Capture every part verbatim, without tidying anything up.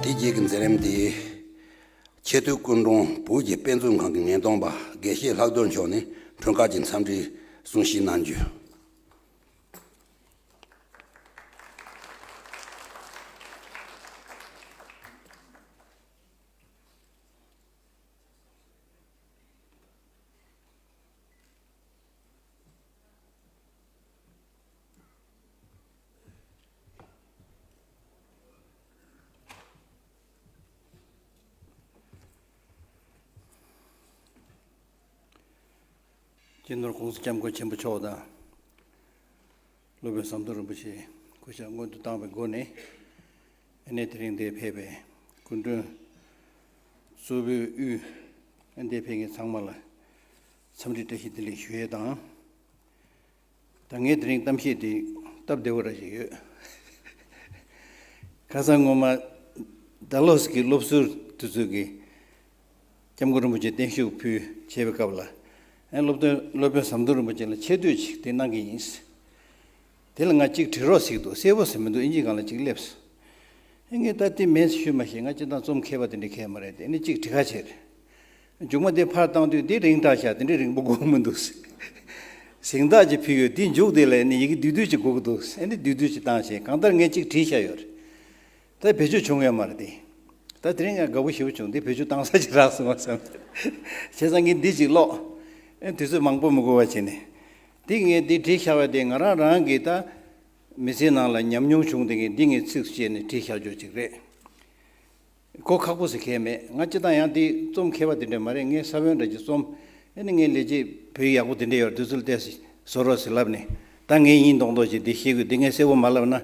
དེ་རྗེས་ཀྱི་མཛད་རིམ་དེ། ཆེས་མཐོའི་སྐུ་མགྲོན་བོད་ཀྱི་དཔེ་མཛོད་ཁང་གི་ངན་སྟོན་པ་དགེ་བཤེས་ལྷག་རྡོར་མཆོག་ནས་འཁྲུངས་སྐར་གྱི་འཚམས་འདྲིའི་གསུང་བཤད་གནང་རྒྱུ། སྤྱི་ནོར་༸གོང་ས་༸སྐྱབས་མགོན་ཆེན་པོ་མཆོག་དང་། སློབ་དཔོན་ཟམ་གདོང་རིན་པོ་ཆེ་སྐུ་ཕྱྭ་སྔོན་དུ་བཏང་བའི་སྒོ་ནས། ཨ་ནི་དེ་རིང་འདིར་ཕེབས་པའི་སྐུ་མགྲོན་གཙོ་བོའི་དབུས་ཨ་འདིར་ཕེབས་མཁན་ཚང་མ་ལ་འཚམས་འདྲི་བཀྲ་ཤིས་བདེ་ལེགས་ཞུ་ཡས་དང་། ད་ངས་དེ་རིང་གཏམ་བཤད་འདི་སྟབས་བདེ་བོ་ར་ཞིག་ཡོད། ཁ་སང་སྔོན་མ་ཌལ་ལོས་ཀྱི་སློབ་ཟུར་དེ་ཚོ་གིས་སྐྱབས་མགོན་རིན་པོ་ཆེ་བརྟན་བཞུགས་ཕུལ་བྱས་པའི་སྐབས་ལ། ཨེ་སློབ་སྟོན་སློབ་དཔོན་ཟམ་གདོང་རིན་པོ་ཆེ་ལ་ཆེ་བསྟོད་ཅིག་དེ་གནང་གི་ཡིན། དེ་ལ་ང་གཅིག་བྲིས་རོགས་ཟེར་གྱི་འདུག་གསལ་པོ་ཟེར་མི་འདུག་ཨིན་ཇིའི་སྒང་ལ་གཅིག་སླེབས། ཨེ་ངས་ད་དེ་མེད་ཞུས་མ་ཤེས། ང་སྤྱིར་བཏང་རྩོམ་མཁས་པ་དེ་འདྲ་མཁས་མ་རེད་དེ། ཨེ་ནི་གཅིག་བྲིས་ཁ་བྱས། མཇུག་མ་དེ་ཕར་བཏང་དུས་དེ་རིང་དྲགས་ཤག་དེ་འདྲའི་རིང་པོ་དགོས་མི་འདུག་གཟེངས་རྟགས་ཅིག་ཕུལ་ཡོད། དེའི་མཇུག་དེ་ལ་ནི་ཡི་གེ་བསྡུས་བསྡུས་ཅིག་དགོས་ཀྱི་འདུག་ཨེ་ནི་བསྡུས་བསྡུས་ཅིག་བཏང་བྱས། གང་ལྟར་ངས་གཅིག་བྲིས་བཞག་ཡོད་རེད། ད་བེད་སྤྱོད་བྱུང་ཡོད་མ་རེད་དེ། ད་དེ་རིང་ང་དགའ་པོ་ཞེ་པོ་བྱུང་། དེ་བེད་སྤྱོད་བཏང་ས་ཅིག་རག་སོང་བ་བསམ། བྱས་ཙང་ངས་འདི་ཅིག་ཀློག་ཨེ་དུས་ཚོད་མང་པོ་མི་འགོར་བ་བྱས་ནས། དེ་ངས་འདི་བྲིས་བཞག་པ་དེ་ང་རང་རང་གི་ད་མི་ཚེའི་ནང་ལ་ཉམས་མྱོང་བྱུང་དེ་ངས་འདི་ངས་ཚིགས་བཅད་ནས་བྲིས་བཞག་རྒྱུ་ཅིག་རེད། གོ་ཁག་པོ་ཟེར་མཁན་མེད། ང་སྤྱིར་བཏང་ཡང་དེ་རྩོམ་མཁས་པ་དེ་འདྲ་མ་རེད། ངས་ས་བོན་འདྲ་ཅིག་རྩོམ། ཨེ་ནི་ངའི་ལས་བྱེད་བོད་ཡིག་ཡག་པོ་དེ་འདྲ་ཡོད་རེད། དེ་ཚོ་ལ་བལྟས་ཟེར་བཟོ་རོགས་ཟེར་ལབ་ནས། ད་ངས་ཡིན་མདོག་མདོག་ཅིག་དེ་ཤེས་དགོས། དེ་ངས་གསལ་པོ་མ་ལབ་ན་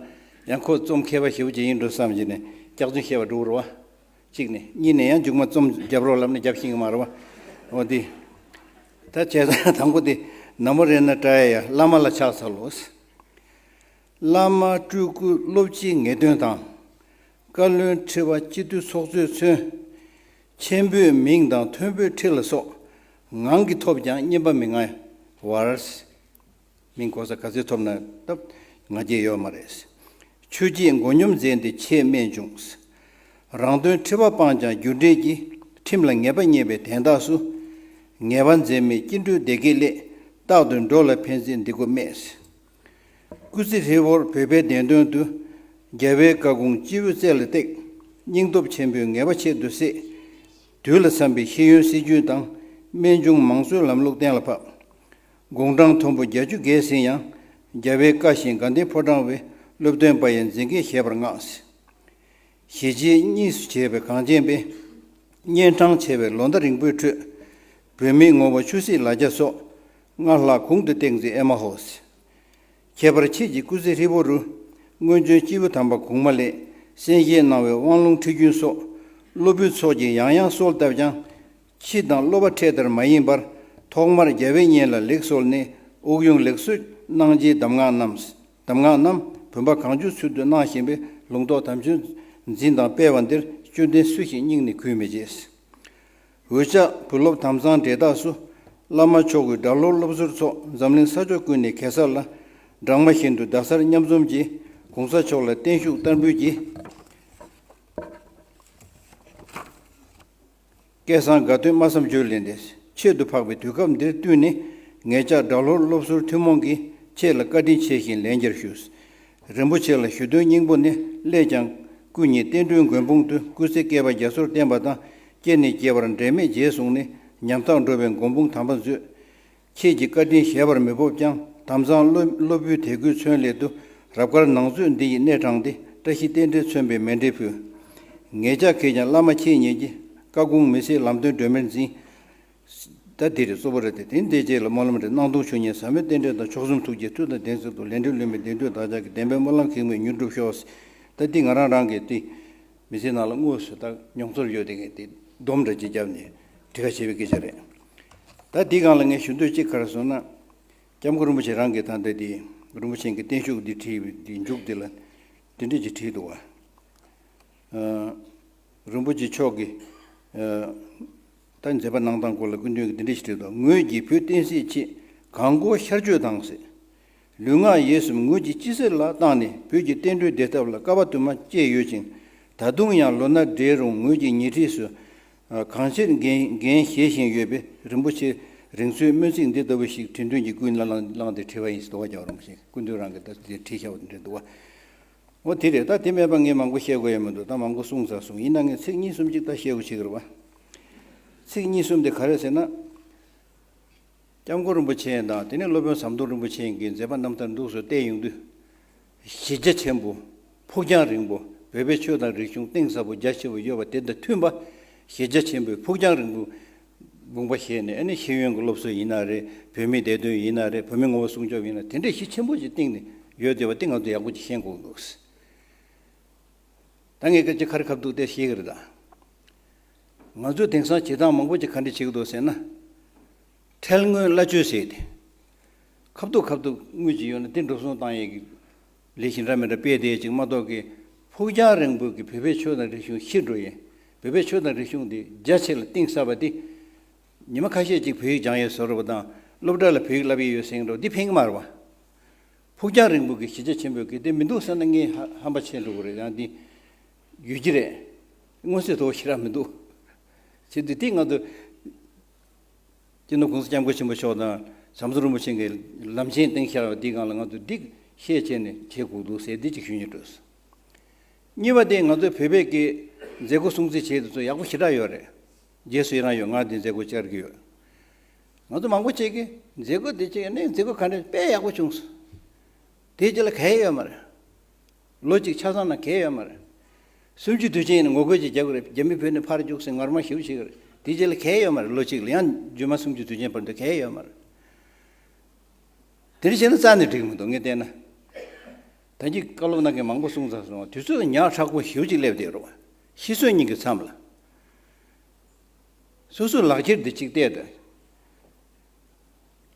ཡང་ཁོ་རྩོམ་མཁས་པ་ཞེ་པོ་ཅིག་ཡིན་འགྲོ་བསམ་བྱས་ནས་སྐྱག་རྫུན་བཤད་པ་འགྲོ་གི་རེད་བ། གཅིག་ནས། གཉིས་ནས་ཡང་མཇུག་མ་རྩོམ་རྒྱབ་རོགས་ལབ་ནས་རྒྱབ་ཤེས་ཀྱི་མ་རེད་བ། འོ་དེ། ད་བྱས་ཙང་དང་པོ་དེ། ན་མོ་རཏྣ་ཏྲཱ་ཡ། བླ་མ་ལ་ཕྱག་འཚལ་ལོ། བླ་མ་སྤྲུལ་སྐུ་སློབ་སྤྱིའི་ངེས་དོན་དང་། བཀའ་བློན་ཁྲི་པ་སྤྱི་འཐུས་ཚོགས་གཙོས་མཚོན། ཆེན་པོའི་མིང་དང་མཐོན་པོའི་ཁྲི་ལ་སོགས། ངང་གིས་ཐོབ་ཀྱང་བསྙེན་པ་མི་མངའ་བར། མིང་གོ་ས་ག་ཚོད་ཐོབ་ན་སྟབས་ང་རྒྱལ་ཡོད་མ་རེད། ཆོས་བརྒྱད་མགོ་སྙོམས་མཛད་འདི་ཆེས་རྨད་བྱུང་། རང་དོན་ཁྲི་པ་སྤངས་ཀྱང་རྒྱུ་འབྲས་ཀྱི། ཁྲིམས་ལ་ངེས་པ་རྙེད་པའི་དན་རྟགས་སུ། ངེས་པ་འཛད་མེད་སྐྱེ་འགྲོའི་བདེ་དགེ་སླད། རྟག་ཏུ་འགྲོ་ལ་ཕན་ཚུན་འདི་སྒོ་སྨྲས། སྐུ་ཚེ་ཧྲིལ་བོར་བོད་པའི་བདེན་དོན་དུ། རྒྱལ་བའི་བཀའ་དགོངས་སྤྱི་བོའི་རྩེ་ལ་བཏེགས། སྙིང་སྟོབས་ཆེན་པོས་ངེས་པ་ཆེད་དུ་བསྲེས། དུས་ལ་བསམ་པའི་ཤེས་ཡོན་སྲིད་ཇུས་དང་། རྨད་བྱུང་མང་གཙོའི་ལམ་ལུགས་གཏན་ལ་ཕབ། དགུང་གྲངས་མཐོན་པོ་བརྒྱད་ཅུ་བརྒལ་ཟིན་ཡང་། རྒྱལ་བའི་བཀའ་བཞིན་དགའ་ལྡན་ཕོ་བྲང་བའི། སློབ་སྟོན་པ་ཡི་མཛད་འགན་བཞེས་པར་མངགས། ཞི་བྱེད་གཉིས་སུ་བྱས་པའི་གངས་ཅན་པའི། གཉན་འཕྲང་ཆེ་བའི་ལོ་ཟླ་རིང་པོའི་ཁྲོད། བོད་མིའི་ངོ་བོ་ཆོས་སྲིད་ལ་རྒྱ་སོགས། སྔར་ལྷག་གོང་དུ་བཏེགས་མཛད་ཨེ་མ་ཧོ། ཁྱད་པར་ཁྱེད་ཀྱི་སྐུ་ཚེ་ཧྲིལ་པོ་རུ། སྔོན་བྱོན་སྐྱེས་བུ་དམ་པ་གོང་མ་ལས། གསན་བཞེས་གནང་བའི་དབང་ལུང་ཁྲིད་རྒྱུན་སོགས། སློབ་བུའི་ཚོགས་ཀྱིས་ཡང་ཡང་གསོལ་བཏབ་ཀྱང་། ཕྱི་དང་སློབ་པ་འཕྲད་དར་མ་ཡིན་པར། ཐོག་མར་རྒྱལ་བའི་སྙན་ལ་ལེགས་གསོལ་ནས། དབུགས་དབྱུང་ལེགས་གསོལ་གནང་རྗེས་གདམས་ངག་རྣམས། གདམས་ངག་རྣམས་བུམ་པ་གང་བྱོའི་ཚུལ་དུ་གནང་བཞིན་པའི་ལུང་རྟོགས་དམ་ཆོས་འཛིན་དང་སྤེལ་བ་འདིར་སྐྱོན་ལྡན་སུ་ཞིག་སྙིང་ནས་གུས་མི་བྱེད། འུ་ཅག་བུ་སློབ་དམ་གཙང་འབྲེལ་ཐག་སུ། བླ་མ་མཆོག་གི་སྒྲ་ལྷོར་སློབ་ཟུར་ཚོགས་འཛམ་གླིང་ས་ཕྱོགས་ཀུན་ནས་གེ་སར་ལ། སྦྲང་མ་བཞིན་དུ་ཟླ་གསར་མཉམ་འཛོམས་ཀྱིས། གོང་ས་མཆོག་ལ་བརྟན་བཞུགས་བསྟར་འབུལ་གྱིས། སྐལ་བཟང་དགའ་སྟོན་སྨྲ་བསམ་བརྗོད་ལེན་ཏེ། ཆེད་དུ་འཕགས་པའི་དུས་སྐབས་འདིར་བསྟུན་ནས། ངེད་ཅག་སྒྲ་ལྷོར་སློབ་ཟུར་ཐུན་མོང་གིས་ཁྱེད་ལ་བཀའ་དྲིན་ཆེ་ཞིང་ལན་བརྒྱར་ཞུ། རིན་པོ་ཆེ་ལ་ཞུ་དོན་སྙིང་པོ་ནི། སླད་ཀྱང་སྐུ་ཉིད་བསྟན་འགྲོའི་མགོན་དཔུང་དུ་སྐུ་ཚེ་བསྐལ་པ་བརྒྱ་སོར་བརྟན་པ་དང་། སྐྱེ་ནས་སྐྱེ་བར་འབྲལ་མེད་རྗེས་བཟུང་ནས། ཉམ་ཐག་འགྲོ་བའི་མགོན་དཔུང་དམ་པ་མཛོད། ཁྱེད་ཀྱི་བཀའ་དྲིན་གཞལ་བར་མི་ཕོད་ཀྱང་། དམ་གཙང་སློབ་སློབ་བུའི་དད་གུས་མཚོན་སླད་དུ། རབ་དཀར་ནང་མཛོད་འདི་ཡི་སྣེ་དྲངས་ཏེ། བཀྲ་ཤིས་རྟེན་འབྲེལ་མཚོན་པའི་མཎྜལ་ཕུལ། ངེད་ཅག་གིས་ཀྱང་བླ་མ་ཁྱེད་ཉིད་ཀྱི། བཀའ་དགོངས་མི་ཟད་ལམ་སྟོན་སྒྲོན་མེར་འཛིན། ད་འདི་རེད་གཙོ་བོ་རེད་དེ། དེ་འདི་རྗེས་ལ་སྨོན་ལམ་རེ། སྣང་སྟོང་ཆོས་ཉིད་ཟབ་མོའི་རྟེན་འབྲེལ་དང་། མཆོག་གསུམ་ཐུགས་རྗེའི་མཐུ་དང་ལྡན་ཚུལ་དུ། ལས་འབྲས་ལུས་མེད་བདེ་འདོད་བདག་ཅག་གི། བདེན་པའི་སྨོན་ལམ་གེགས་མེད་མྱུར་འགྲུབ་ཤོག། ད་འདི་ང་རང་རང་གི་དེ་མི་ཚེ་ནང་ལ་དངོས་སུ་ད་མྱོང་ཚོར་ཡོད་དེ། ངས་དེ་སྡོམ་འདྲ་ཅིག་བརྒྱབ་ནས་བྲིས་ཁ་བྱས་པའི་སྐད་ཆ་རེད། ད་འདི་སྒང་ལ་ངས་ཞུ་འདོད་ཅིག་ག་རེ་སོང་ན། སྐྱབས་མགོན་རིན་པོ་ཆེ་རང་གིས་ད་ལྟ་དེ་རིན་པོ་ཆེ་གི་བརྟན་བཞུགས་འདི་བྲིས་པའི་འདི་མཇུག་འདི་ལ་འདི་འདྲ་ཅིག་བྲིས་འདུག་བ། ཨ། རིན་པོ་ཆེ་མཆོག་གིས། ཨ། ད་མཛད་པ་གནང་སྟངས་སྐོར་ལ་སྐུ་མདུན་གྱིས་འདི་འདྲ་ཞིག་བྲིས་འདུག། ངོས་ཀྱིས་བོད་བསྟན་སྲིད་ཆེད་གང་དགོས་ཤར་བསྐྱོད་དང་ཟེར། ལུས་ངག་ཡིད་གསུམ་ངོས་ཀྱི་སྤྱི་སེལ་ལ་བཏང་ནས། བོད་ཀྱི་བསྟན་འགྲོའི་བདེ་ཐབས་ལ་དཀའ་བ་དུ་མ་སྤྱད་ཡོད་ཅིང་། ད་དུང་ཡང་ལོ་ན་བགྲེས་རུང་ངོས་ཀྱི་ཉེ་འཁྲིས་སུ། ཨ། གང་ཕྱིར་འགན་འགན་བཞེས་བཞིན་ཡོད་པས། རིན་པོ་ཆེ་རིང་འཚོའི་སྨོན་ཚིག་འདི་ལྟ་བུ་ཞིག་དྲན་རྟུན་གྱིས་ཀུན་ལ་བསླངས་བསླངས་ཏེ་བྲིས་པ་ཡིན་ཟེར། དོ་བ་རྒྱག་རོགས་ཞེས་སྐུ་མདུན་རང་གིས་ད་དེ་བྲིས་བཞག་པ་དེ་འདྲ་འདུག་བ། འོ་དེ་རེད། ད་དེ་མེད་པ་ངས་མང་པོ་བཤད་དགོས་ཡ་མི་འདུག་ད་མང་པོ་གསུངས་ཚར་སོང་། ཡིན་ན་ངས་ཚིག་གཉིས་གསུམ་ཅིག་ད་བཤད་དགོས་བྱེད་ཀྱི་རེད་བ། ཚིག་གཉིས་གསུམ་དེ་ག་རེ་ཟེར་ན། སྐྱབས་མགོན་རིན་པོ་ཆེ་དང་དེ་ནས་སློབ་དཔོན་ཟམ་གདོང་རིན་པོ་ཆེ་གི་མཛད་པ་རྣམ་ཐར་འདུག་སེ་བལྟས་ཡོང་དུས། གཞི་རྒྱ་ཆེན་པོ། ཕུགས་རྒྱང་རིང་པོ། བོད་པའི་ཆོས་དང་རིག་གཞུང་གཏིང་ཟབ་པོ་རྒྱ་ཆེ་བོ་ཡོད་པ་དེ་དང་མཐུན་པ། གཞི་རྒྱ་ཆེན་པོའི་ཕུགས་རྒྱང་རིང་པོ་དགོངས་པ་བཞེས་ནས། ཨ་ནི་ཤེས་ཡོན་གྱི་སློབ་གསོ་ཡིན་ན་རེད། བོད་མིའི་བདེ་དོན་ཡིན་ན་རེད། བོད་མིའི་ངོ་བོ་སྲུང་སྐྱོབ་ཡིན་ན། དེ་འདྲའི་གཞི་ཆེན་པོ་ཞིག་བཏིང་ནས་ཡོད་བསྡད་པ་དེ་ང་ཚོས་ཡག་པོ་ཅིག་ཤེས་དགོས་འདུག་ད་ངས་སྐད་ཆ་ཁ་རི་ཁ་ཐུག་དེ་བཤད་ཀྱི་རེད་ད། ང་ཚོས་དེང་སང་བྱེད་སྟངས་མང་པོ་ཅིག་ག་འདྲ་བྱེད་ཀྱི་འདུག་ཟེར་ན། ཁྲེལ་དངུལ་གླ་སྤྱོད་ཟེར་ཏེ། ཁ་ཐུག་ཁ་ཐུག་དངུལ་ཅིག་ཡོད་ན་དེ་འགྲོ་སོང་བཏང་ཡས་ཀྱི་ལས་གཞི་འདྲ་མི་འདྲ་སྤེལ་བསྡད་ཅིག་མ་གཏོགས་ཀྱི། ཕུགས་རྒྱང་རིང་པོ་གི་བོད་པའི་ཆོས་དང་རིག་གཞུང་ཤི་འགྲོ་ཡས། བོད་པའི་ཆོས་དང་རིག་གཞུང་དེ་རྒྱ་ཆེ་ལ་གཏིང་ཟབ་པ་དེ། ཉི་མ་ཁ་ཤས་ཅིག་བོད་ཡིག་སྦྱང་ཡས་བཟོ་འདྲ་བ་དང་། སློབ་གྲྭ་ལ་བོད་ཡིག་བསླབ་ཡས་ཡོད་ཟེར་འདྲ་བ་འདི་ཕན་གྱི་མ་རེད་བ། ཕུགས་རྒྱང་རིང་པོ་གི་གཞི་རྒྱ་ཆེན་པོ་གི་དེ་མི་འདུག་ཟེར་ན་ངས་ཧ་ཧམ་པ་ཆེ་འགྲོ་གི་རེད། ཡང་འདི་ཡོད་ཀྱི་རེད། མངོན་གསལ་དོད་པོ་ཞེ་དྲག་མི་འདུག་བྱེད་དུས་དེ་ང་ཚོ་སྤྱི་ནོར་༸གོང་ས་༸སྐྱབས་མགོན་ཆེན་པོ་མཆོག་དང་ཟམ་གདོང་རིན་པོ་ཆེ་གིས་ལམ་ཆེན་བཏིང་བཞག་པ་འདིའི་སྒང་ལ་ང་ཚོ་འགྲིག་ཤེས་བྱས་ནས་བྱེད་དགོས་འདུག་ཟེར་འདི་གཅིག་ཞུ་སྙིང་འདོད། གཉིས་པ་དེ་ང་ཚོས་བོད་པའི་གི་མཛད་སྒོ་སྲུང་བརྩི་བྱེད་དུས་ཚོ་ཡག་པོ་ཞེ་དྲག་ཡོད་རེད། རྗེས་སུ་ཡི་རང་ཡོད། ང་འདི་མཛད་སྒོ་བཅར་གྱི་ཡོད། ང་ཚོ་མང་པོ་བྱེད་ཀྱི་མཛད་སྒོ་འདི་བྱེད་ནས་མཛད་སྒོ་ག་འདྲ་དཔེ་ཡག་པོ་བྱུང་སོང་། དེ་རྗེས་ལ་གལ་ཡོད་མ་རེད། ལོ་གཅིག་ཆ་ཚང་ན་གལ་ཡོད་མ་རེད། གསུམ་བཅུའི་དུས་ཆེན་ཡིན་ན་ངོ་རྒོལ་ཅིག་རྒྱག་གི་རེད། རྒྱ་མི་བོད་ནས་ཕར་རྒྱུགས་ཟེར་ངར་མ་ཞེ་པོ་བྱེད་ཀྱི་རེད། དེ་རྗེས་ལ་གལ་ཡོད་མ་རེད། ལོ་གཅིག་ལ་ཡང་རྗེས་མ་གསུམ་བཅུའི་དུས་ཆེན་བར་དུ་གལ་ཡོད་མ་རེད། དེ་འདྲ་བྱས་ན་རྩ་ནས་འགྲིག་མི་འདུག་ངས་བལྟས་ན། ད་གིན་བཀའ་སློབ་གནང་མཁན་མང་པོ་གསུངས་ཚར་སོང་། དུས་ཚོད་ཉག་ཕྲ་པོ་ཞེ་པོ་ཅིག་སླེབས་བསྡད་རེད་བ། ཤི་གསོན་གཉིས་ཀྱི་མཚམས་ལ། སོ་སོའི་ལག་འཁྱེར་འདི་གཅིག་བལྟས་ཏེ།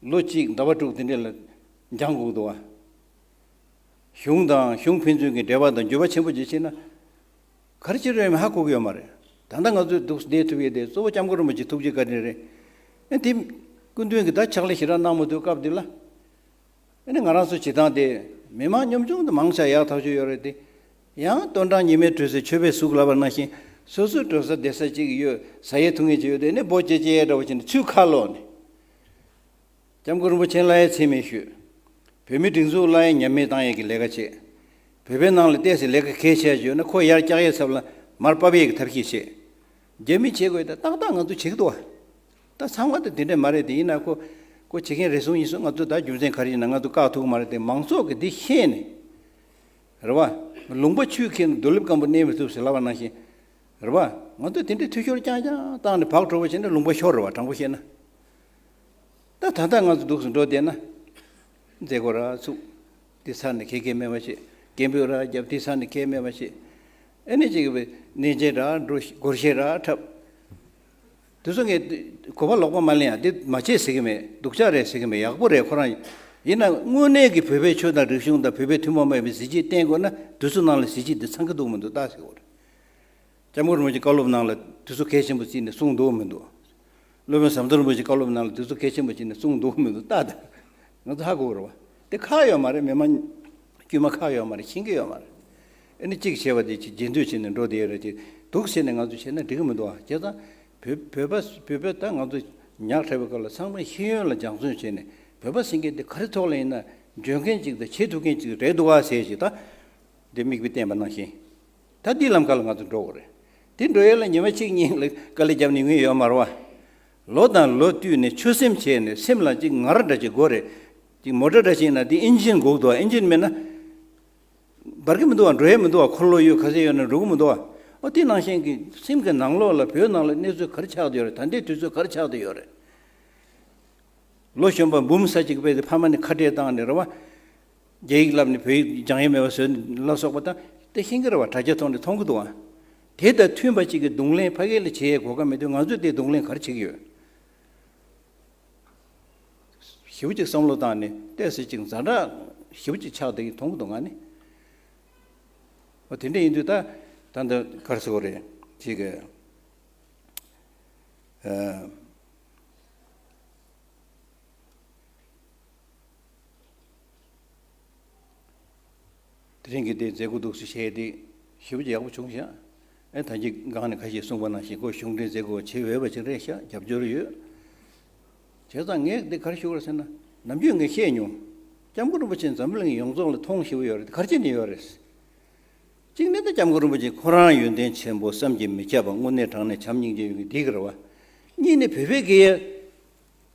ལོ་གཅིག་ཟླ་བ་དྲུག་དེ་འདྲ་ལ་འགྱངས་དགོས་འདུག་བ། གཞུང་དང་གཞུང་ཕན་ཚུན་གྱི་འབྲེལ་བ་དང་འགྱུར་བ་ཆེན་པོ་ཅིག་ཕྱིན་ན། ག་རེ་བྱེད་རུང་ཧ་གོ་གི་ཡོད་མ་རེད། ད་ལྟ་ང་ཚོས་འདུག་བསྡད་ཐུབ་ཡས་དེ་གཙོ་བོ་སྐྱབས་མགོན་རིན་པོ་ཆེ་ཐུགས་རྗེ་བཀའ་དྲིན་རེད། ཨེ་དེ་སྐུ་མདུན་གྱིས་ད་ཕྱག་ལས་ཞེ་དྲག་གནང་མ་ཐུབ་སྐབས་དེ་ལ། ཨ་ནི་ང་རང་ཚོ་བྱེད་སྟངས་དེ་མི་མང་ཉམ་ཆུང་དུ་མང་ཆེ་ཡག་ཐག་ཆོད་ཡོད་རེད་དེ། ཡང་སྟོན་གྲངས་ཉི་མའི་དུས་སུ་མཆོད་པའི་གཟུགས་ལབ་པ་ནང་བཞིན། སོ་སོའི་འགྲོ་ས་བསྡད་ས་གཅིག་ཡོད། ཟ་ཡས་འཐུང་ཡས་ཅིག་ཡོད་དེ་ནི་འབོ་ཅེ་ཅེ་འདྲ་བོ་བྱས་ནས་ཚུར་ཁ་ལོག་ནས། སྐྱབས་མགོན་རིན་པོ་ཆེ་ལ་ཡང་མཚན་སྨད་ཞུས། བོད་མི་སྒྲིག་འཛུགས་ལ་ཡང་ཉམས་མེད་བཏང་ཡས་ཀྱི་ལས་ཀ་བྱས། བོད་པའི་ནང་ལ་ཏོག་ཙམ་ལས་ཀ་གལ་ཆེ་ཡོད་ན་ཁོ་ཡར་བཀྱག་ཡས་ཚབ་ལ་མར་ཕབ་ཡས་ཀྱི་ཐབས་ཤེས་བྱས། རྒྱ་མི་བྱེད་དགོས་ད་ཏག་ཏག་ང་ཚོ་བྱེད་ཀྱི་འདུག་བ། ད་ཚང་མ་ད་དེ་འདྲས་མ་རེད་དེ། ཡིན་ན་ཁོ་ཁོ་བྱེད་མཁན་རེ་ཟུང་ཡིན་སོང་། ང་ཚོ་ད་རྒྱུ་མཚན་ག་རེ་ཡིན་ན་ང་ཚོ་བཀག་ཐུབ་ཀྱི་མ་རེད་དེ། མང་ཚོགས་ཀྱིས་འདི་ཤེས་ནས། རེད་བ། ལུང་པ་ཆུས་ཁྱེར་ནས་རྡོ་ལེབ་སྐམ་པོ་གནས་མི་ཐུབ་ཟེར་ལབ་པ་ནང་བཞིན། རེད་བ། ང་ཚོ་དེ་འདྲའི་འཐུས་ཤོར་རྐྱང་རྐྱང་བཏང་ནས་བག་གྲོ་བོ་བྱས་ན་ལུང་པ་ཤོར་རེད་བ། དྲང་པོ་བཤད་ན། ད་ད་ལྟ་ང་ཚོ་འདུག་སེ་འགྲོ་བསྡད་ན། མཛད་སྒོ་ར་ཚུགས། དེ་ཚར་ནས་ཁེ་ཁེ་མེད་པ་བྱེད། སྐད་འབོད་ར་བརྒྱབ། དེ་ཚར་ནས་ཁེ་མེད་པ་བྱེད། ཨེ་ནས་ཅིག་གི་གནས་མཇལ་ར་འགྲོ། སྒོར་གཞས་ར་འཁྲབ། དེ་ཚོ་ངས་གོ་བ་ལོག་པ་མ་ལེན་ཡ། དེ་མ་བྱེད་ཟེར་གི་མེད། སྡུག་ཅག་རེད་ཟེར་གི་མེད། ཡག་པོ་རེད་ཁོ་རང་། ཡིན་ན་དངོས་གནས་ཀྱི་བོད་པའི་ཆོས་དང་རིག་གཞུང་དང་བོད་པའི་ཐུན་མོང་མ་ཡིན་པའི་གཟི་བརྗིད་བསྟན་དགོས་ན་དེ་ཚོ་ནང་ལ་གཟི་བརྗིད་འདི་ཚང་གི་འདུག་མི་འདུག་ལྟ་ཟེར་བ་རེད། སྐྱབས་མགོན་རིན་པོ་ཆེ་བཀའ་སློབ་ནང་ལ་དེ་ཚོ་གལ་ཆེན་པོ་བརྩིས་ནས་གསུངས་འདུག་མི་འདུག་སློབ་དཔོན་ཟམ་གདོང་རིན་པོ་ཆེ་བཀའ་སློབ་ནང་ལ་དེ་ཚོ་གལ་ཆེན་པོ་བརྩིས་ནས་གསུངས་འདུག་མི་འདུག་ལྟ་དང་། ང་ཚོ་ཧ་གོ་བ་རེད་བ། དེ་ཁག་ཡོད་མ་རེད། མི་མང་དཀྱུས་མ་ཁག་ཡོད་མ་རེད། ཤེས་ཀྱི་ཡོད་མ་རེད། ཨ་ནི་གཅིག་བྱས་པ་དེ་གཅིག་རྗེས་འདོད་བྱས་ནས་འགྲོ་བསྡད་ཡོད་རེད་དེ། འདུག་བྱས་ནས་ང་ཚོ་བྱས་ན་འགྲིག་གི་མི་འདུག་བ། བྱས་ཙང་བོད་བོད་པ་བོད་པ་ད་ང་ཚོ་ཉག་ཕྲ་བའི་སྐབས་ལ་ཚང་མས་ཤེས་ཡོན་ལ་སྦྱང་བརྩོན་བྱས་ནས་བོད་པ་ཟེར་མཁན་དེ་ག་རེ་ཐོག་ལ་ཡིན་ན་འཇོན་མཁན་ཅིག་དང་བྱེད་ཐུབ་མཁན་ཅིག་རེད་འདུག་བ་ཟེར་ཞིག་ད། འདི་མིག་དཔེ་བསྟན་པ་ནང་བཞིན། ད་འདི་ལམ་ཁ་ལ་ང་ཚོ་འགྲོ་དགོས་རེད། འདི་འགྲོ་ཡས་ལ་ཉི་མ་གཅིག་གཉིས་ལ་དཀའ་ལས་བརྒྱབ་ནས་ཡོང་ཡས་ཡོད་མ་རེད་བ། ལོ་དང་ལོ་བསྟུད་ནས་ཆོད་སེམས་བྱས་ནས་སེམས་ལ་ཅིག་ངར་འདྲ་ཅིག་དགོས་རེད། ཅིག་མོ་ཊ་འདྲ་ཞིག་ཡིན་ན་འདི་ཨིན་ཇིན་དགོས་འདུག་བ། ཨིན་ཇིན་མེད་ན་འབར་གི་མི་འདུག་བ། འགྲོ་ཡས་མི་འདུག་བ། འཁོར་ལོ་ཡོད་ག་ཚད་ཡོད་ན་འགྲོ་གི་མི་འདུག་བ། ཨོ་དེ་ནང་བཞིན་གྱི་སེམས་ཀྱི་ནང་ལོགས་ལ་བོད་ནང་ལ་གནས་ཚུལ་ག་རེ་ཆགས་བསྡད་ཡོད་རེད། ད་ལྟའི་དུས་ཚོད་ག་རེ་ཆགས་བསྡད་ཡོད་རེད། ལོ་གཞོན་པ་འབུམ་ས་གཅིག་སྤེལ་ཏེ་ཕ་མ་ནས་ཁ་བྲལ་བཏང་ནས་རེད་བ། རྒྱ་ཡིག་བསླབས་ནས་བོད་ཡིག་སྦྱང་ཡས་མེད་པ་བཟོས་ལ་སོགས་པ་དང་དེ་ཤེས་ཀྱི་རེད་བ། དྲ་རྒྱ་ཐོག་ནས་མཐོང་གི་འདུག་བ། དེ་དང་མཐུན་པ་གཅིག་གི་གདོང་ལེན་ཕ་གི་ལ་བྱེད་ཡས་གོ་སྐབས་མེད་དུས་ང་ཚོས་དེ་གདོང་ལེན་ག་རེ་བྱེད་ཀྱི་ཡོད། ཞེ་པོ་ཅིག་བསམ་བློ་བཏང་ནས་ཏོག་ཙམ་ཅིག་ཛ་དྲག་ཞེ་པོ་ཅིག་ཆགས་བསྡད་ཀྱི་མཐོང་གི་འདུག་ང་ནི། འོ་དེ་འདྲ་ཡིན་དུས་ད་ད་འདི་ག་རེ་ཟེར་དགོས་རེད་ཅིག་གི། ཨ། དེ་རིང་གི་དེ་མཛད་སྒོ་འདུག་སེ་བྱས་ཏེ་ཞེ་པོ་ཅིག་ཡག་པོ་བྱུང་ཤག་ཨེ་ད་གིན་སྒང་ནས་ཁ་ཤས་གསུངས་པ་ནང་བཞིན་ཁོ་གཞུང་འབྲེལ་མཛད་དགོས་བྱེད་འོས་པ་ཅིག་རེད་ཤག་རྒྱབ་སྐྱོར་ཡོད། བྱས་ཙང་ངས་འདི་ག་རེ་ཞུ་དགོས་ཟེར་ན། ནམ་རྒྱུན་ངས་བཤད་མྱོང་། སྐྱབས་མགོན་རིན་པོ་ཆེ་འཛམ་བུ་གླིང་ཡོངས་རྫོགས་ལ་མཐོང་ཞེ་པོ་ཡོད་རེད། ག་རེ་བྱས་ནས་ཡོད་རེད། གཅིག་ནས་ད་སྐྱབས་མགོན་རིན་པོ་ཆེ་ཁོ་རང་ཡོན་ཏན་ཆེན་པོ་བསམ་གྱིས་མི་ཁྱབ་པ་དངོས་གནས་དྲང་གནས་བྱམས་སྙིང་རྗེ་ཡོད་མཁན་འདི་ག་རེད་བ། གཉིས་ནས་བོད་པའི་སྐད་ཡིག་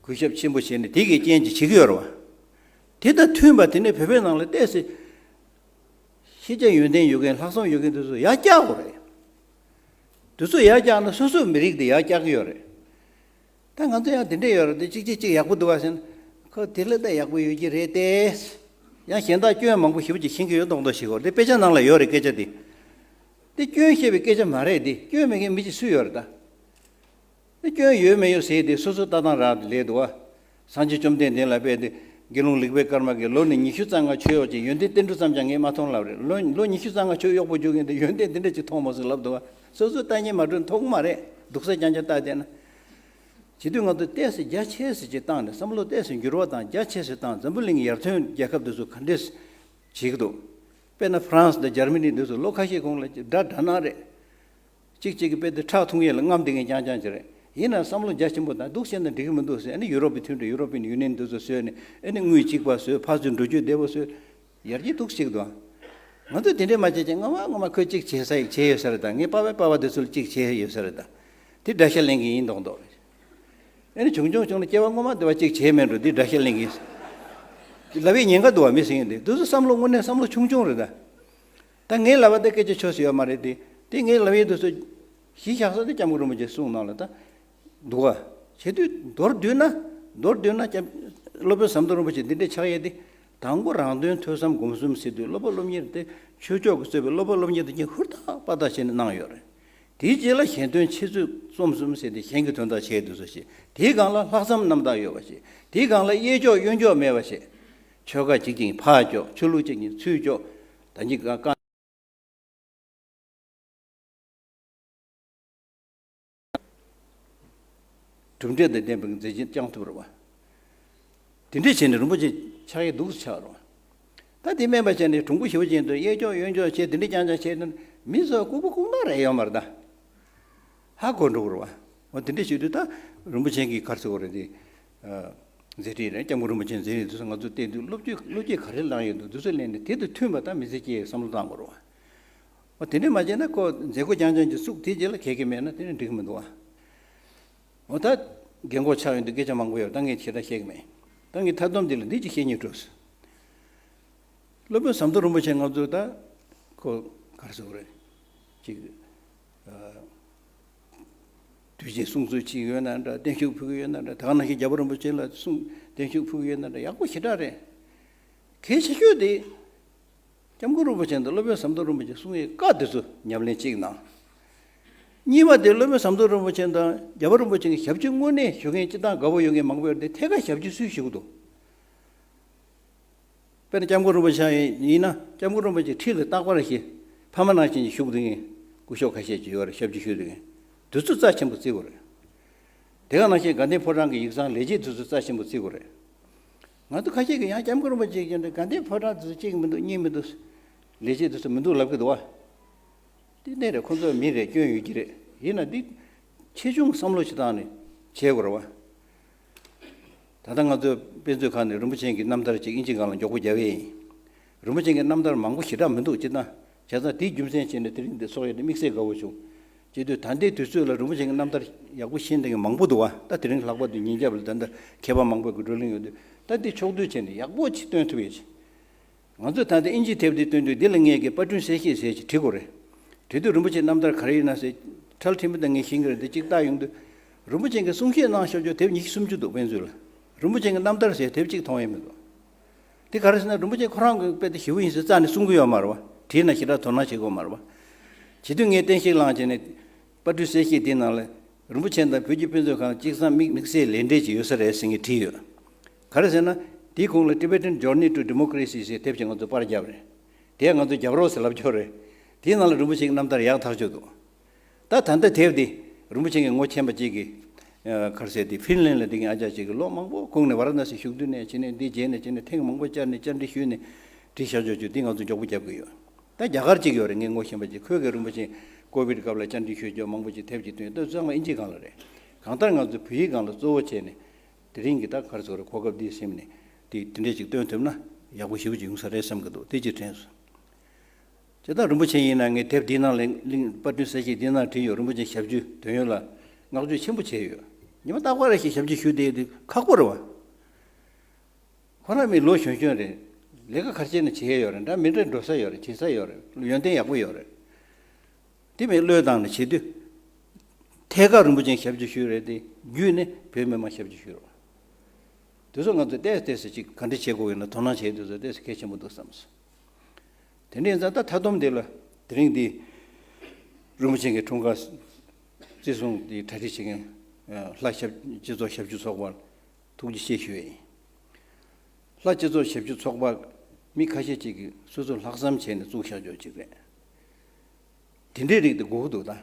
གུས་ཞབས་ཆེན་པོ་བྱས་ནས་དེ་གི་རྐྱེན་གྱིས་བྱེད་ཀྱི་ཡོད་རེད་བ། དེ་དང་མཐུན་པ་དེ་ནས་བོད་པའི་ནང་ལ་ཏོག་ཙམ་ཤེས་བྱ་ཡོན་ཏན་ཡོད་མཁན་ལྷག་བསམ་ཡོད་མཁན་དེ་ཚོ་ཡར་བཀྱག་དགོས་རེད། དེ་ཚོ་ཡར་བཀྱག་ན་སོ་སོའི་མི་རིགས་དེ་ཡར་བཀྱག་གི་ཡོད་རེད། ད་ང་ཚོ་ཡང་དེ་འདྲས་ཡོད་རེད་དེ། གཅིག་གཅིག་གཅིག་ཡག་པོ་འདུག་བ་ཟེར་ན། ཁོ་དེ་ལས་ད་ཡག་པོ་ཡོད་ཀྱི་རེད་དེ། ཡང་གཞན་དག་སྐྱོན་མང་པོ་ཞེ་པོ་ཅིག་ཤེས་ཀྱི་ཡོད་མདོག་མདོག་ཞིག་གོ། དེ་དཔེ་ཆ་ནང་ལ་ཡོད་རེད་སྐད་ཆ་དེ། དེ་སྐྱོན་བཤད་པའི་སྐད་ཆ་མ་རེད་དེ། སྐྱོན་མེད་མཁན་མི་གཅིག་སུ་ཡོད་རེད་ད། དེ་སྐྱོན་ཡོད་མེད་ཡོད་ཟེར་དེ་སོ་སོ་ལྟ་སྟངས་རག་ལས་འདུག་བ། སངས་རྒྱས་བཅོམ་ལྡན་འདས་ལ་དཔེ་དེ་དགེ་སློང་ལེགས་པའི་སྐར་མ་གིས་ལོ་ནི་ཉི་ཤུ་རྩ་ལྔ་ཆོས་གཡོག་ཅིང་ཡོན་ཏན་ཏིལ་འབྲུ་ཙམ་ཀྱང་ངས་མ་མཐོང་ལབ་རེད། ལོ་ལོ་ཉི་ཤུ་རྩ་ལྔ་ཆོས་གཡོག་པོ་རྒྱུག་གིན་དེ་ཡོན་ཏན་དེ་འདྲ་ཅིག་མཐོང་མ་སོང་ལབ་འདུག་བ། སོ་སོ་ལྟ་ཉན་མ་འགྲོ་མཐོང་མ་རེད། སྡུག་ས་རྐྱང་རྐྱང་ལྟ་བསྡད་ན། བྱེད་དུས་ང་ཚོ་ཏོག་ཙམ་རྒྱ་ཆེ་ཙམ་ཅིག་བཏང་ནས་བསམ་བློ་ཏོག་ཙམ་འགྱུར་བ་བཏང་རྒྱ་ཆེ་ཙམ་བཏང་འཛམ་བུ་གླིང་ཡར་ཐོན་རྒྱལ་ཁབ་དེ་ཚོ་ག་འདྲས་བྱེད་ཀྱི་འདུག་དཔེར་ན་ཧྥ་རན་སི་དང་འཇར་མ་ནི་འདི་ཚོ་ལོ་ཁ་ཤས་གོང་ལ་དགྲ་དགྲ་ནག་རེད། གཅིག་གཅིག་གི་དཔེ་དེ་ཁྲག་འཐུང་ཡས་ལ་རྔམ་བསྡད་མཁན་རྐྱང་རྐྱང་ཅིག་རེད། ཡིན་ན་བསམ་བློ་རྒྱ་ཆེན་པོ་དང་འདུག་བྱས་ན་འགྲིག་གི་མི་འདུག་ཟེར། ཨ་ནི་ཡུ་རོབ་ཀྱི་མཐུན་གྲོས་ཡུ་རོབ་ཡུ་ནི་ཡན་འདི་ཚོ་བཟོས་ནས་ཨ་ནི་དངུལ་གཅིག་པ་བཟོས། ཕར་ཚུར་འགྲོ་སྐྱོད་བདེ་པོ་བཟོས། ཡར་རྒྱས་འདུག་ཅིག་འདུག་ང་མ་ང་མ་ཁོས་གཅིག་བྱས་ས་ཡིག་བྱས་ཡོད་ས་རེད་ད། ངས་པ་ཕའི་པ་ཕ་དེ་ཚོ་ལ་གཅིག་བྱས་ཡོད་ས་རེད་ད། དེ་དགྲ་ཤ་ལེན་གི་ཡིན་མདོག་མདོག་རེད། ཨ་ནི་བྱུང་བྱུང་བྱུང་ན་སྐྱེ་བ་སྔོན་མ་འདི་བ་གཅིག་བྱས་མེད་འགྲོ། འདི་དགྲ་ཤ་ལེན་གི་ཡིན་ལབ་ཡས་ཉེན་ཁ་འདུག་བ། མི་ཟེར་མཁན་དེ་དེ་ཚོ་བསམ་བློ་དངོས་གནས་བསམ་བློ་ཆུང་ཆུང་རེད་ད། ད་ངའི་ལབ་པ་དེ་སྐད་ཆ་ཆོས་སུ་ཡོད་མ་རེད་དེ། དེ་ངའི་ལབ་ཡས་དེ་ཚོ་གཞི་བཞག་ས་དེ་སྐྱབས་མགོན་རིན་པོ་ཆེ་གསུངས་གནང་ལ་ད་འདུག་བ། བྱེད་དུས་མདོར་བསྡུས་ན། མདོར་བསྡུས་ན་སྐྱབས་སློབ་དཔོན་ཟམ་གདོང་རིན་པོ་ཆེ་འདི་འདྲའི་ཕྱག་ཡས་དེ། དང་པོ་རང་དོན་ཐོས་བསམ་སྒོམ་གསུམ་ཟེར་དུས་སློབ་དཔོན་སློབ་གཉེར་དེ་ཆོས་ཕྱོགས་ཀྱིས་གཙོས་པའི་སློབ་དཔོན་སློབ་གཉེར་དེ་གཉིས་ཧུར་ཐག་པ་ཐག་བྱས་ནས་གནང་ཡོད་རེད། དེའི་རྗེས་ལ་གཞན་དོན་འཆད་རྩོད་རྩོམ་གསུམ་ཟེར་ཏེ་གཞན་གྱི་དོན་དག་བྱས་འདུག་ས་ཞིག་དེའི་སྒང་ལ་ལྷག་བསམ་རྣམ་དག་ཡོད་པ་ཞིག་དེའི་སྒང་ལ་གཡས་འཇོག་གཡོན་འཇོག་མེད་པ་ཞིག་ཆོལ་ཁ་གཅིག་ཅིང་ཕར་འཇོག་ཆོས་ལུགས་གཅིག་ཅིང་ཚུར་འཇོག་ད་གཉིས་ཀ་ཀ་གྲུབ་འབྲས་དང་ལྡན་པའི་མཛད་རྗེས་བསྐྱངས་ཐུབ་རེད་བ། དེ་འདྲས་བྱས་ནས་རིན་པོ་ཆེ་ཕྱག་ཡིག་སྡུག་ཙམ་ཆགས་རེད་བ། ད་དེ་སྨན་པ་བྱས་ནས་གྲུང་པོ་ཞེ་པོ་ཅན་དུ་གཡས་འཇོག་གཡོན་འཇོག་བྱས་དེ་འདྲས་རྐྱང་རྐྱང་བྱས་ན་མི་ཚོ་ལྐུགས་པ་ལྐུགས་ནག་རེད་ཡོད་མ་རེད་ད། ཧ་གོ་འགྲོ་གི་རེད་བ། འོ་དེ་འདྲས་བྱེད་དུས་ད་རིན་པོ་ཆེ་གིས་ག་རེ་ཟེར་གི་རེད་དེ། མཛད་རྗེས་རེད། སྐྱབས་མགོན་རིན་པོ་ཆེའི་མཛད་རྗེས་དེ་ཚོ་ང་ཚོ་བལྟས་དུས་བློ་སྐྱེད་བློ་སྐྱེད་ག་རེ་བླངས་ཡོད་འདུག་དེ་ཚོ་ལེན་ནས་དེ་དང་མཐུན་པ་ད་མི་ཚེ་སྐྱེལ་བསམ་བློ་བཏང་དགོས་རེད་བ། འོ་དེ་འདྲས་མ་བྱས་ན་ཁོ་མཛད་སྒོ་རྐྱང་རྐྱང་གི་བཙུགས་དེའི་རྗེས་ལ་གལ་གལ་མེད་ན་དེ་ནི་འགྲིག་གི་མི་འདུག་བ། འོ་ད་རྒན་གོག་ཆགས་ཡོང་དུས་སྐད་ཆ་མང་པོ་ཡོད། ད་ངས་ཞེ་དྲག་བཤད་གི་མེད། ད་ངས་མཐའ་སྡོམ་འདི་ལ་འདི་གཅིག་བཤད་སྙིང་བྲོ་སོང་། སློབ་དཔོན་ཟམ་གདོང་རིན་པོ་ཆེ་ང་ཚོ་ད་ཁོ་ག་རེ་ཟེར་དགོས་རེད། ཅིག་ཨ། དུས་ཆེན་སྲུང་བརྩི་བྱེད་ཀྱི་ཡོད་ན་འདྲ། བརྟན་བཞུགས་ཕུལ་གྱི་ཡོད་ན་འདྲ། ད་ག་ནང་བཞིན་རྒྱལ་བ་རིན་པོ་ཆེ་ལ་གསུང་བརྟན་བཞུགས་ཕུལ་གྱི་ཡོད་ན་འདྲ། ཡག་པོ་ཞེ་དྲག་རེད། གལ་ཆེ་ཤོས་དེ། སྐྱབས་མགོན་རིན་པོ་ཆེ་དང་སློབ་དཔོན་ཟམ་གདོང་རིན་པོ་ཆེ་གསུང་ཡས་བཀའ་དེ་ཚོ་ཉམས་ལེན་གཅིག་གནང་། གཉིས་པ་དེ་སློབ་དཔོན་ཟམ་གདོང་རིན་པོ་ཆེ་དང་རྒྱལ་བ་རིན་པོ་ཆེ་གི་ཞབས་ཕྱི་དངོས་གནས་ཞུ་མཁན་སྤྱི་བཏང་དགའ་པོ་ཡོད་མཁན་མང་པོ་ཡོད་དེ། ཐད་ཀར་ཞབས་ཕྱི་སུས་ཞུ་གི་འདུག་དཔེར་ན་སྐྱབས་མགོན་རིན་པོ་ཆེ་ཡིན་ན་སྐྱབས་མགོན་རིན་པོ་ཆེ་ཁྲི་ལ་རྟག་པར་ཞིག་ཕ་མ་ནང་བཞིན་བཞུགས་བསྡད་མཁན་སྐུ་ཞབས་ཁ་ཤས་ཅིག་ཡོད་རེད། ཞབས་ཕྱི་ཞུས་བསྡད་མཁན་དེ་ཚོ་རྩ་ཆེན་པོ་བརྩི་དགོས་རེད། དེ་ག་ནང་བཞིན་དགའ་ལྡན་ཕོ་བྲང་གི་ཡིག་ཚང་ལས་བྱེད་དེ་ཚོ་རྩ་ཆེན་པོ་བརྩི་དགོས་རེད། ང་ཚོ་ཁ་ཤས་ཀྱིས་ཡང་སྐྱབས་མགོན་རིན་པོ་ཆེ་གི་དགའ་ལྡན་ཕོ་བྲང་དེ་ཚོ་གཅིག་མི་འདུག་གཉིས་མི་འདུག་ལས་བྱེད་དེ་ཚོ་མི་འདུག་ལབ་ཀྱི་འདུག་བ། དེ་གནས་རེད། ཁོ་ཚོ་མི་རེད། སྐྱོན་ཡོད་ཀྱི་རེད། ཡིན་ན་འདི་ཆེ་ཆུང་བསམ་བློ་ཞིག་བཏང་ནས་བྱེད་དགོས་རེད་བ། ད་ལྟ་ང་ཚོའི་དཔེ་མཛོད་ཁང་ནས་རིན་པོ་ཆེ་གི་རྣམ་ཐར་ཅིག་དབྱིན་ཇི་སྒང་ལ་མགྱོགས་པོ་རྒྱབ་ཡས་ཡིན། རིན་པོ་ཆེ་གི་རྣམ་ཐར་མང་པོ་ཞེ་དྲག་མི་འདུག་སྤྱིར་བཏང་། བྱས་ཙང་དེའི་རྒྱུ་མཚན་བྱས་ནས་དེ་རིང་འདི་ཚོགས་ཡས་དེ་དམིགས་བསལ་དགའ་བོ་བྱུང་། བྱེད་དུས་ད་ལྟའི་དུས་ཚོད་ལ་རིན་པོ་ཆེ་གི་རྣམ་ཐར་ཡག་པོ་ཤེས་མཁན་མང་པོ་འདུག་བ། ད་དེ་རིང་ལྷག་པར་དུ་ཉིན་རྒྱབ་ལ་ད་ལྟ་མཁས་པ་མང་པོ་གི་བགྲོ་གླེང་ཡོད་དུས་ད་འདི་ཕྱོགས་བསྡུས་བྱས་ནས་ཡག་པོ་ཅིག་སྟོན་ཐུབ་ཡས་ཅིག་ང་ཚོས་ད་ལྟ་དབྱིན་ཇིའི་དེབ་འདི་སྟོན་དུས་འདི་ལ་ངས་ཀྱི་པར་སྐྲུན་གསལ་བཤད་ཟེར་ཅིག་བྲིས་དགོས་རེད། བྲིས་དུས་རིན་པོ་ཆེའི་རྣམ་ཐར་ག་རེ་ཡིན་ན་ཟེར་ཁྲལ་ཁྲིམས་དང་ངས་ཤེས་ཀྱི་རེད། འདི་གཅིག་བལྟ་ཡོང་དུས་རིན་པོ་ཆེ་གིས་གསུང་བཤད་གནང་བཞག་རྒྱུ་དེབ་ཉི་ཤུ་སུམ་ཅུ་འདུག་དཔེ་མཛོད་ལ། རིན་པོ་ཆེ་གི་རྣམ་ཐར་ཟེར་དེབ་གཅིག་མཐོང་ཡས་མི་འདུག་དེ་ག་རེ་ཟེར་ན་རིན་པོ་ཆེ་ཁོ་རང་གི་དཔེ་དེ་ཞེ་པོ་ཡིན་ཟེར་རྩ་ནས་གསུང་གི་ཡོད་མ་རེད་བ། བྲིས་ན་ཞེ་དྲག་དོ་སྣང་བྱེད་དགོས་མ་རེད་བ། བྱེད་དུས་ངས་བསྟན་བཤིག་བླངས་བྱས་ནས་པར་སྐྲུན་གསལ་བཤད་དེའི་ནང་ལ། རིན་པོ་ཆེ་དང་བོད་ཀྱི་དཔེ་མཛོད་ཁང་གཅིག་ཚང་དམིགས་དམིགས་བསལ་ལས་འབྲེལ་ཅིག་ཡོད་ས་རེད་ཟེར་ངས་བྲིས་ཡོད། ག་རེ་ཟེར་ན། དེའི་གོང་ལ་Tibetan Journey to Democracy ཟེར་དེབ་ཅིག་ང་ཚོ་པར་བརྒྱབ་རེད། དེ་ང་ཚོ་རྒྱབ་རོགས་ཟེར་ལབ་ཆོག་རེད། དེའི་ནང་ལ་རིན་པོ་ཆེ་གི་རྣམ་ཐར་ཡག་ཐག་ཆོད་འདུག་ད་ད་ལྟ་དེབ་འདི་རིན་པོ་ཆེ་གི་ངོ་མཁྱེན་པ་གཅིག་གིས། ཨ། ག་རེ་ཟེར་དེ་ཕིན་ལན་ལ་བསྡད་མཁན་ཨ་ཅག་ཅིག་གིས་ལོ་མང་པོ་གོང་ནས་ཝ་ར་ཎ་སི་བཞུགས་དུས་ནས་བྱས་ནས་འདི་མཇལ་ནས་བྱས་ནས་ཐེངས་མང་པོ་བཅར་ནས་བཅར་འདྲི་ཞུས་ནས་བྲིས་བཞག་ཆོག་ཆོག་འདི་ང་ཚོ་མགྱོགས་པོ་རྒྱབ་གི་ཡོད། ད་རྒྱ་གར་གཅིག་ཡོད་རེད། ངའི་ངོ་ཤེས་པ་གཅིག་ཁོས་གི་རིན་པོ་ཆེ་ ཀོ་བིད་སྐབས་ལ་བཅར་འདྲི་ཞུས་རྒྱུ་མང་པོ་ཅིག་དེབ་ཅིག་བཏོན་ཡོད། ད་ཚང་མ་ཨིན་ཇི་སྒང་ལ་རེད། གང་ལྟར་ང་ཚོ་བོད་ཡིག་སྒང་ལ་གཙོ་བོ་བྱས་ནས་དེ་རིང་གི་ད་ག་རེ་ཟེར་དགོས་རེད། གོ་སྐབས་འདི་ཟིན་ནས་དེ་དེ་འདྲས་ཅིག་བཏོན་ཐུབ་ན་ཡག་པོ་ཞེ་པོ་ཅིག་ཡོང་ས་རེད་བསམ་གྱི་འདུག་དེ་ཅིག་དྲན་སོང་། ཇི་ལྟར་རིན་པོ་ཆེ་ཡིན་ན་ངས་དེབ་འདིའི་ནང་ལ་གླིང་དཔལ་སྤྲུལ་གསལ་བྱེད་འདིའི་ནང་བྲིས་ཡོད། རིན་པོ་ཆེ་ཞབས་ཕྱི་དོན་ཡོད་ལ་བསྔགས་བརྗོད་ཆེན་པོ་བྱས་ཡོད། ཉི་མ་རྟག་པར་རེ་བཞིན་ཞབས་ཕྱི་ཞུ་བསྡད་དེ་ཁག་པོ་རེད་བ། ཁོ་རང་མི་ལོ་གཞོན་གཞོན་རེད། ལས་ཀ་ག་རེ་བྱས་ན་བྱེད་ཡ་ཡོད་རེད། འདྲ་མི་འདྲ་འགྲོ་ས་ཡོད་རེད། བྱེད་ས་ཡོད་རེད། ཡོན་ཏན་ཡག་པོ་ཡོད་རེད། དེ་མི་བློས་བཏང་ནས་བྱེད་དུས། ཐད་ཀར་རིན་པོ་ཆེ་ཞབས་ཕྱི་ཞུས་རེད་དེ་བརྒྱུད་ནས་བོད་མི་མང་ཞབས་ཕྱི་ཞུས་རོགས། དེ་ཚོ་ང་ཚོས་ཏོག་ཙམ་ཅིག་ག་འདྲ་བྱེད་དགོས་ཡོད་ན་དོ་སྣང་བྱེད་དུས་ཚོད་ཏོག་ཙམ་གལ་ཆེན་པོ་འདུག་བསམ་སོང་། དེ་འདྲ་ཡིན་ཙང་ད་མཐའ་སྡོམ་དེ་ལ་དེ་རིང་འདི་རིན་པོ་ཆེ་གི་འཁྲུངས་སྐར་བརྩི་སྲུང་དེ་གྲ་སྒྲིག་བྱེད་མཁན་ལྷ་ཞབས་སྤྱི་ཚོགས་ཞབས་ཞུ་ཚོགས་པར་ཐུགས་རྗེ་ཆེ་ཞུ་ཡས་ཡིན། ལྷ་སྤྱི་ཚོགས་ཞབས་ཞུ་ཚོགས་པ་མི་ཁ་ཤས་ཅིག་གིས་སོ་སོས་ལྷག་བསམ་བྱས་ནས་བཙུགས་བཞག་ཆོག་ཅིག་རེད། དེ་འདྲའི་རིགས་དེ་དགོས་ཀྱི་འདུག་ད།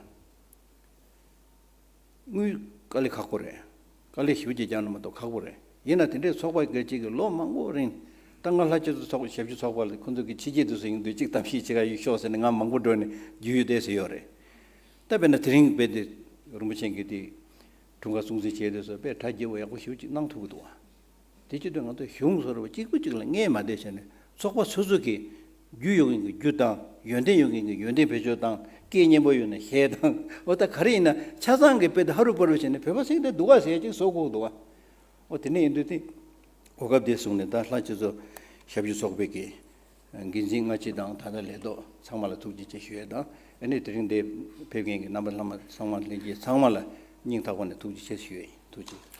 དངུལ་དཀའ་ལས་ཁག་པོ་རེད། དཀའ་ལས་ཞེ་པོ་ཅིག་རྒྱག་ན་མ་གཏོགས་ཁག་པོ་རེད། ཡིན་ན་དེ་འདྲའི་ཚོགས་པ་སྒེར་གཅིག་གིས་ལོ་མང་པོ་རིང་། ད་ང་ལྷ་སྤྱི་ཚོགས་ཚོགས་ཞབས་ཞུ་ཚོགས་པ་ལ་ཁོང་ཚོ་གི་ཕྱི་རྒྱལ་དུ་སོང་ཡོང་དུས་གཅིག་གཏམ་བཤད་བྱེད་ག་ཡོད་ཤོག་ཟེར་ནས་ང་མང་པོ་འགྲོ་ནས་རྒྱུས་ཡོད་བསྡད་ཟེར་ཡོད་རེད། ད་དཔེར་ན་དེ་རིང་དཔེ་དེ་རིན་པོ་ཆེ་གི་དེ་འཁྲུངས་སྐར་སྲུང་བརྩི་བྱས་དུས་སུ་དཔེ་གྲ་རྒྱས་པོ་ཡག་པོ་ཞེ་པོ་ཅིག་གནང་ཐུབ་ཀྱི་འདུག་བ། དེ་བྱེད་དུས་ང་ཚོ་གཞུང་བཟོ་འདྲ་བ་གཅིག་པུ་གཅིག་ལ་བརྙས་མ་བསྡད་བྱས་ནས་ཚོགས་པ་སོ་སོ་གི་རྒྱུ་ཡོད་མཁན་གྱི་རྒྱུ་དང་ཡོན་ཏན་ཡོད་མཁན་གྱི་ཡོན་ཏན་བེད་སྤྱོད་དང་སྐད་སྙན་པོ་ཡོད་ན་གཞས་དང་འོ་ད་ག་རེ་ཡིན་ན་ཆ་ཚང་གི་དཔེ་དེ་ཧ་རུ་པ་རུ་བྱས་ནས་བོད་པ་ཟེར་དེ་སྡུག་ག་ཟེར་ཅིག་བཟོ་དགོས་འདུག་བ། འོ་དེ་ནས་ཡིན་དུས་དེ་གོ་སྐབས་དེ་བཟུང་ནས་ད་ལྷ་སྤྱི་ཚོགས་ཞབས་ཞུ་ཚོགས་པའི་གི་འགན་འཛིན་སྔ་ཕྱི་དང་ད་ལྟ་ལས་ཐོག་ཚང་མ་ལ་ཐུགས་རྗེ་ཆེ་ཞུ་ཡས་དང་ཨ་ནི་དེ་རིང་འདིར་ཕེབས་མཁན་གྱི་རྣམ་པ་ལྷ་མ་ཚང་མ་ལྷན་རྒྱས་ཚང་མ་ལ་སྙིང་ཐག་པ་ནས་ཐུགས་རྗེ་ཆེ་ཞུ་ཡས་ཡིན། ཐུགས་རྗེ་ཆེ།